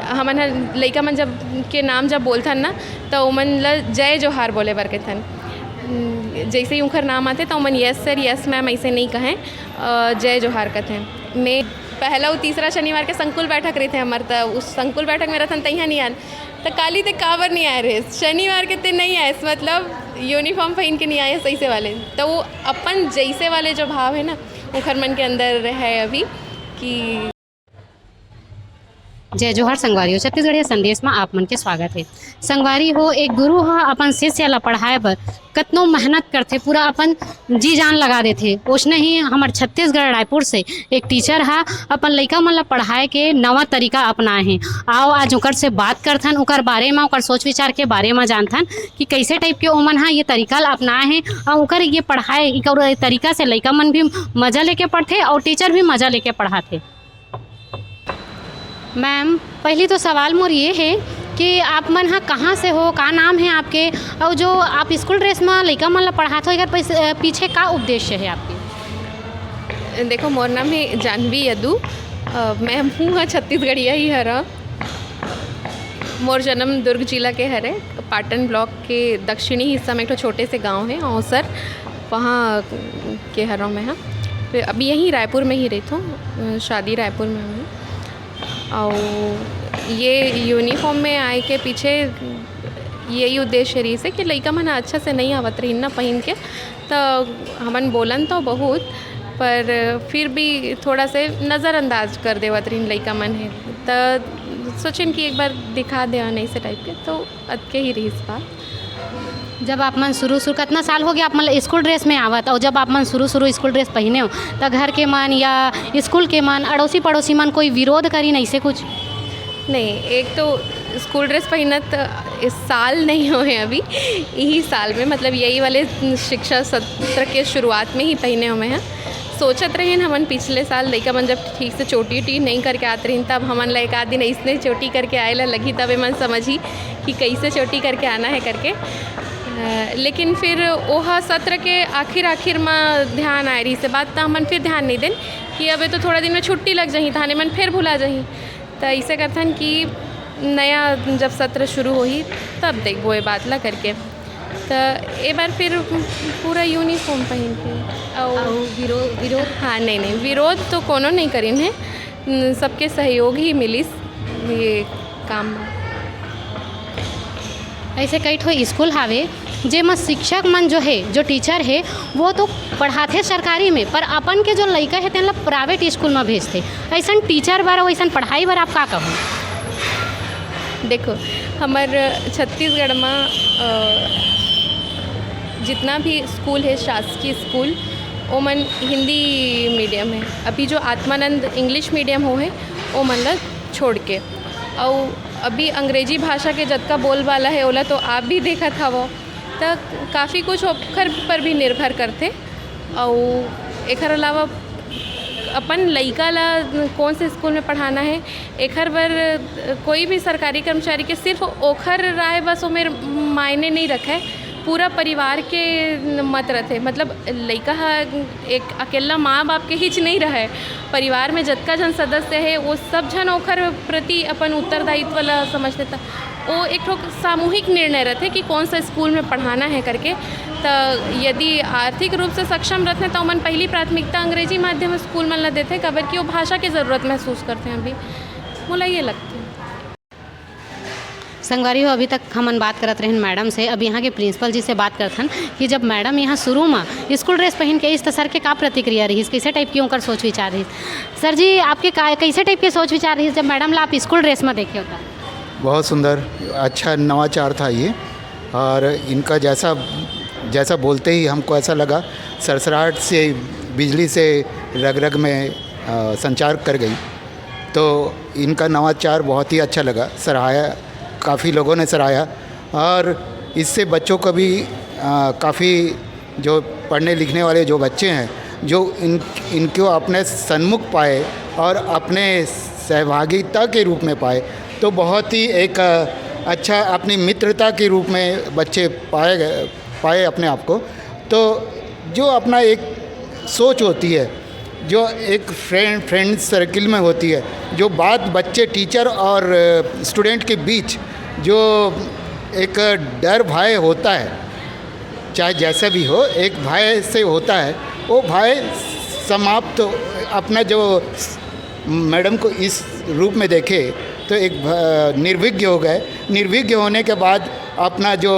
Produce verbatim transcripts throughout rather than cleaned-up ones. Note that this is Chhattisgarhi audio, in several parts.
हमन ह लइका मन जब के नाम जब बोलथन ना, त ओमन ल जय जोहार बोले बर कहिथन। जैसे ही उनकर नाम आथे, त ओमन "यस सर, यस मैम" ऐसे नहीं कहें, अ, जय जोहार कथें। मैं पहला अउ तीसरा शनिवार के संकुल बैठक रहिथे हमर, त उस संकुल बैठक में रथन, तइहा नहीं आन। त काली ते काबर नहीं आए रहे? शनिवार के ते नहीं आए, मतलब यूनिफॉर्म पहन के नहीं आए, सही से वाले। त वो अपन जैसे वाले जो भाव है ना, उखर मन के अंदर है अभी कि जय जोहार संगवारी हो, छत्तीसगढ़िया संदेश में आप मन के स्वागत है। संगवारी हो, एक गुरु ह अपन शिष्य ला पढ़ाए बर कतनो मेहनत करथे, पूरा अपन जी जान लगा देथे। ओसने ही हमर छत्तीसगढ़ रायपुर से एक टीचर ह अपन लइका मन ला पढ़ाए के नवा तरीका अपनाए हे। आओ आज ओकर से बात करथन, ओकर बारे में, ओकर सोच विचार के बारे में जानथन कि कैसे टाइप के ओमन ह ये तरीका ला अपनाए हे और ओकर ये पढ़ाए, एकर तरीका से लइका मन भी मजा लेके पढ़थे और टीचर भी मजा लेके पढ़ाथे। मैम, पहली तो सवाल मोर ये है कि आप मन ह कहाँ से हो, का नाम है आपके, और जो आप स्कूल ड्रेस में लइका मन ला पढ़ात हो, एकर पीछे का उद्देश्य है आपके? देखो, मोर नाम है जाह्नवी यदु। अ, मैं हूँ ह छत्तीसगढ़िया ही हरा। मोर जन्म दुर्ग जिला के हरे, पाटन ब्लॉक के दक्षिणी हिस्सा में एक ठो छोटे से गांव है औसर, वहाँ के हरा मैं ह। फिर अभी यहीं रायपुर में ही रहिथों, अ, शादी रायपुर में हुई। अउ ये यूनिफॉर्म में आए के पीछे यही उद्देश्य रहिस हे कि लइका मन ह अच्छा से नहीं आवत रहिन ना पहिन के, त हमन बोलन तो बहुत, पर फिर भी थोड़ा से नज़रअंदाज कर देवत रहिन लइका मन हे। त सोचेन कि एक बार दिखा देवन ऐसे टाइप के, तो अतके ही रहिस बात। जब आप मन शुरू शुरू, कितना साल हो गया आप मन स्कूल ड्रेस में आवत, और जब आप मन शुरू शुरू स्कूल ड्रेस पहिने हो, त घर के मन या स्कूल के मन, अड़ोसी पड़ोसी मन कोई विरोध करिन ऐसे कुछ? नहीं, एक तो स्कूल ड्रेस पहिनत इस साल नहीं होए अभी, यही साल में, मतलब यही वाले शिक्षा सत्र के शुरुआत में ही पहिने हुए हैं। सोचत रहेन हमन पिछले साल लइका मन जब ठीक से चोटी उटी नहीं करके आत रहिन, तब हमन ला एक आध दिन अइसने चोटी करके आए ला लगही, तब एमन समझही कि कैसे चोटी करके आना है करके। अ, लेकिन फिर ओह सत्र के आखिर आखिर में ध्यान आए रहिस हे बात, त हमन फिर ध्यान नहीं देन कि अबे तो थोड़ा दिन में छुट्टी लग जाही, तहाने मन फिर भुला जाही। त ऐसे करथन कि नया जब सत्र शुरू होही, तब देखबो ये बात ला करके। त ए बार फिर पूरा यूनिफॉर्म पहिन के। अउ अउ विरो-, विरोध? हाँ, नहीं, नहीं, विरोध तो कोनो नहीं करिन हे। न, सबके सहयोग ही मिलिस ये काम में। ऐसे कई ठो स्कूल हावे, जेमा शिक्षक मन जो है, जो टीचर है, वो तो पढ़ाथे सरकारी में, पर अपन के जो लइका है, तेन ला प्राइवेट स्कूल में भेजथे। ऐसन टीचर बर, वैसन पढ़ाई बर आप का कहो? देखो, हमर छत्तीसगढ़ में, अ, जितना भी स्कूल है, शासकीय स्कूल, ओमन हिंदी मीडियम है। अभी जो आत्मानंद इंग्लिश मीडियम हो है, ओमन ला छोड़ के, अउ अभी अंग्रेजी भाषा के जतका बोलबाला है, ओला तो आप भी देखत हवो, त काफ़ी कुछ ओखर पर भी निर्भर करथे। अउ एखर अलावा अपन लइका ला कौन से स्कूल में पढ़ाना है, एखर बर कोई भी सरकारी कर्मचारी के सिर्फ ओखर राय बस ओमेर मायने नहीं रखे, पूरा परिवार के मत रथे। मतलब लइका ह एक अकेला माँ बाप के हीच नहीं रहे, परिवार में जतका झन सदस्य है, वो सब झन ओखर प्रति अपन उत्तरदायित्व ला समझथे। त वो एक ठो सामूहिक निर्णय रथे कि कौन सा स्कूल में पढ़ाना है करके। त यदि आर्थिक रूप से सक्षम रथे, त ओमन पहली प्राथमिकता अंग्रेजी माध्यम स्कूल मन ला देथे, काबर कि वो भाषा के जरूरत महसूस करथे। अभी मोला ये लगथे। संगवारी हो, अभी तक हमन बात करत रहेन मैडम से, अब यहाँ के प्रिंसिपल जी से बात करथन कि जब मैडम यहाँ शुरू में स्कूल ड्रेस पहन के इस, त सर के का प्रतिक्रिया रहिस, कैसे टाइप के उनकर सोच विचार रहिस? सर जी, आपके का, कैसे टाइप के सोच विचार रहिस जब मैडम ला आप स्कूल ड्रेस में देखे होता? बहुत सुंदर, अच्छा नवाचार था ये। और इनका जैसा, जैसा बोलते ही हमको ऐसा लगा, सरसराहट से बिजली से रग रग में, अ, संचार कर गई। तो इनका नवाचार बहुत ही अच्छा लगा, सराहाया, काफ़ी लोगों ने सराहाया। और इससे बच्चों को भी, अ, काफ़ी जो पढ़ने लिखने वाले जो बच्चे हैं, जो इन, इनको अपने सन्मुख पाए और अपने सहभागिता के रूप में पाए, तो बहुत ही एक, अ, अच्छा, अपनी मित्रता के रूप में बच्चे पाए गए, पाए अपने आप को। तो जो अपना एक सोच होती है, जो एक फ्रेंड फ्रेंड सर्किल में होती है, जो बात बच्चे, टीचर और स्टूडेंट के बीच जो एक डर भय होता है, चाहे जैसा भी हो, एक भय से होता है, वो भय समाप्त, अपना जो मैडम को इस रूप में देखे तो एक भ- निर्विघ्न हो गए। निर्विघ्न होने के बाद अपना जो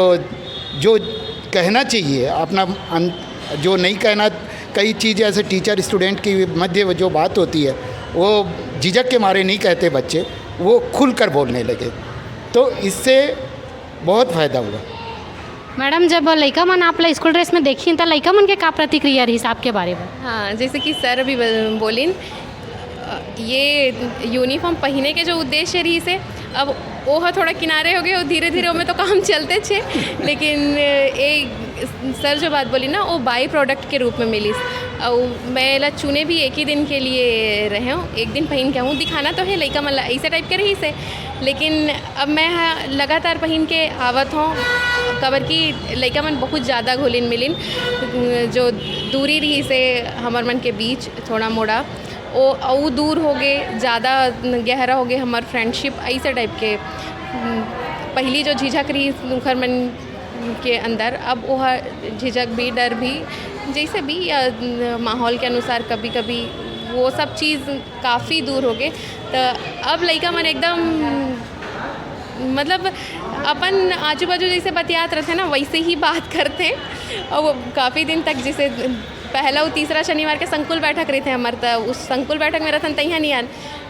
जो कहना चाहिए, अपना अन, जो नहीं कहना, कई चीज़ें ऐसे टीचर स्टूडेंट के मध्य जो बात होती है, वो झिझक के मारे नहीं कहते बच्चे, वो खुलकर बोलने लगे। तो इससे बहुत फ़ायदा हुआ। मैडम, जब लइका मन आप ला स्कूल ड्रेस में देखिन, त लइका मन के का प्रतिक्रिया रहिस आपके बारे में? हाँ, जैसे कि सर अभी ब- बोलिन, अ, ये यूनिफॉर्म पहिने के जो उद्देश्य रहिस हे, अब वो ह थोड़ा किनारे हो गए, वो धीरे धीरे ओमे तो काम चलते छे, लेकिन ए सर जो बात बोली ना, वो बाई प्रोडक्ट के रूप में मिलिस। और मैं एला चुने भी एक ही दिन के लिए रहे हूँ, एक दिन पहिन के हूँ, दिखाना तो है लइका मन ला, ऐसे टाइप के रहिस हे। लेकिन अब मैं ह लगातार पहिन के आवत हूँ, काबर कि लइका मन बहुत ज़्यादा घुलिन मिलिन, जो दूरी रहिस हे हमर मन के बीच थोड़ा मोड़ा, ओ अउ दूर हो गए, ज़्यादा गहरा हो गए हमर फ्रेंडशिप, ऐसे टाइप के। उम, पहली जो झिझक रहिस उखर मन के अंदर, अब वो ह-, झिझक भी, डर भी, जैसे भी, या माहौल के अनुसार कभी कभी वो सब चीज़ काफ़ी दूर हो गए। तो अब लइका मन एकदम, मतलब, अपन आजू बाजू जैसे बतियात रहते ना, वैसे ही बात करते। और वो काफ़ी दिन तक, जैसे पहला और तीसरा शनिवार के संकुल बैठक रहिथे हमर, त उस संकुल बैठक में रहथन, तइहा नहीं आन।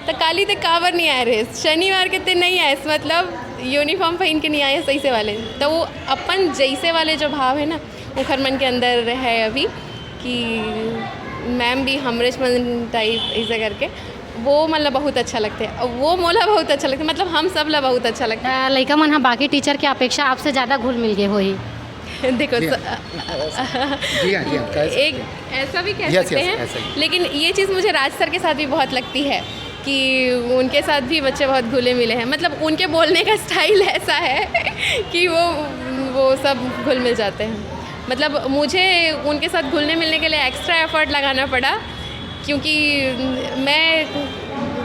त काली ते काबर नहीं आए रहे, शनिवार के ते नहीं आए, मतलब यूनिफॉर्म पहन के नहीं आए सही से वाले। तो वो अपन जैसे वाले जो भाव है ना, उखर मन के अंदर है अभी कि मैम भी हमरेच मन टाइप ऐसे करके, वो मतलब बहुत अच्छा लगते हैं। वो मोला बहुत अच्छा लगता है, मतलब हम सब ला बहुत अच्छा लगता है। अ, लइका मन ह बाकी टीचर के अपेक्षा आपसे ज़्यादा घुल मिल गए होही। देखो, जी स- हाँ। जी हाँ, जी हाँ, कह सकते एक हैं। ऐसा भी कह Yes, सकते yes, हैं, ऐसा ही। लेकिन ये चीज़ मुझे राज सर के साथ भी बहुत लगती है कि उनके साथ भी बच्चे बहुत घुले मिले हैं। मतलब उनके बोलने का स्टाइल ऐसा है कि वो वो सब घुल मिल जाते हैं। मतलब मुझे उनके साथ घुलने मिलने के लिए एक्स्ट्रा एफर्ट लगाना पड़ा, क्योंकि मैं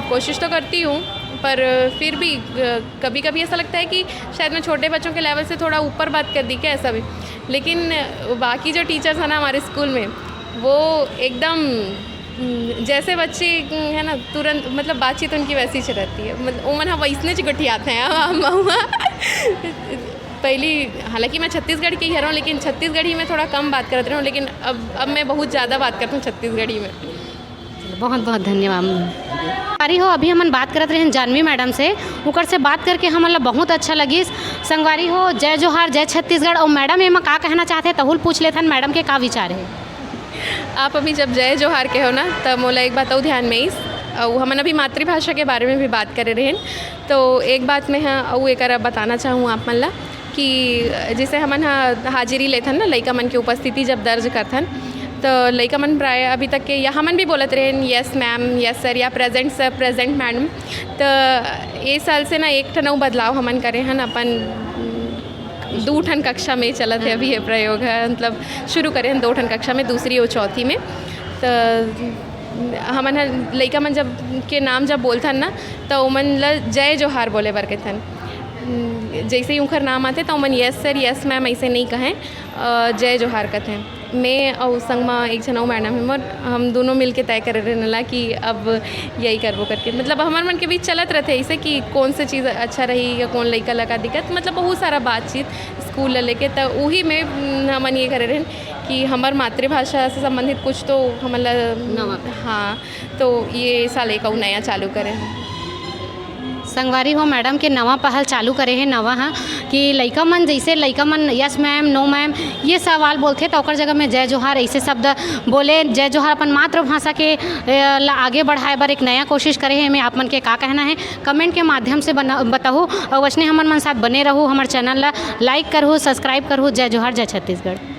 कोशिश तो करती हूँ, पर फिर भी कभी कभी ऐसा लगता है कि शायद मैं छोटे बच्चों के लेवल से थोड़ा ऊपर बात कर दी क्या, ऐसा भी। लेकिन बाकी जो टीचर्स हैं ना हमारे स्कूल में, वो एकदम, हम्म, जैसे बच्चे, हम्म, है ना, तुरंत, मतलब, बातचीत उनकी वैसी ही रहती है। मतलब, वो मन ह वैसने च गोठियात हैं। हम, हम, हम पहली, हालांकि मैं छत्तीसगढ़ के ही हरौं, लेकिन छत्तीसगढ़ी में थोड़ा कम बात करत रहूँ, लेकिन अब अब मैं बहुत ज़्यादा बात करती हूँ छत्तीसगढ़ी में। बहुत बहुत धन्यवाद। संगवारी हो, अभी हमन बात करत रहेन जानवी मैडम से, उकर से बात करके हमन ला बहुत अच्छा लगिस। संगवारी हो, जय जोहार, जय छत्तीसगढ़। और मैडम एमा का कहना चाहते, तहुल पूछ लेथन, मैडम के का विचार है? आप अभी जब जय जोहार कहो ना, तब मोला एक बात अउ ध्यान में आइस, अउ हमन अभी मातृभाषा के बारे में भी बात करे रहेन, तो एक बात मैं ह अउ एकर बताना चाहूँ आप मन ला कि जैसे हमन ह हाजिरी लेथन ना, लइका मन के उपस्थिति जब दर्ज करथन, तो लइका मन प्राय अभी तक के, या हमन भी बोलत रहेन, "Yes ma'am, yes sir" या "Present sir, present madam", तो ये साल से ना एक ठन अउ बदलाव हमन करे हन अपन दू ठन कक्षा में चलत है अभी ये प्रयोग है, मतलब शुरू करे हन दो ठन कक्षा में, दूसरी और चौथी में। तो हमन ह लइका मन जब के नाम जब बोलथन ना, तो ओमन ल जय जोहार बोले बर कथन। जैसे ही उनकर नाम आते, तो ओमन "Yes sir, yes ma'am" ऐसे नहीं कहें, अ, "जय जोहार" कथें। मैं अउ संग मा एक झन अउ मैडम है मोर, हम दोनों मिलके तय करे रहने ला कि अब यही करबो करके, मतलब हमार मन के बीच चलत रहते ऐसे कि कौन से चीज़ अच्छा रही या कौन लइका लगा दिक्कत, मतलब बहुत सारा बातचीत स्कूल ला लेके। तो वही में, उम, हमन ये करे रहन कि हमार मातृभाषा से संबंधित कुछ तो हमन ला, नवा। हाँ, तो ये साल एक अउ नया चालू करे। संगवारी हो, मैडम के नवा पहल चालू करे हे, नवा ह कि लइका मन, जैसे लइका मन "Yes ma'am, no ma'am" ये सवाल बोलथे, तो ओकर जगह में "जय जोहार" ऐसे शब्द बोले। जय जोहार अपन मातृभाषा के, ए, ला आगे बढ़ाए बर एक नया कोशिश करे हे। एमे आप मन के का कहना है, कमेंट के माध्यम से बना, बताहू। और वैसने हमन मन साथ बने रहू, हमार चैनल ला लाइक करहू, सब्सक्राइब करहू। जय जोहार, जय छत्तीसगढ़।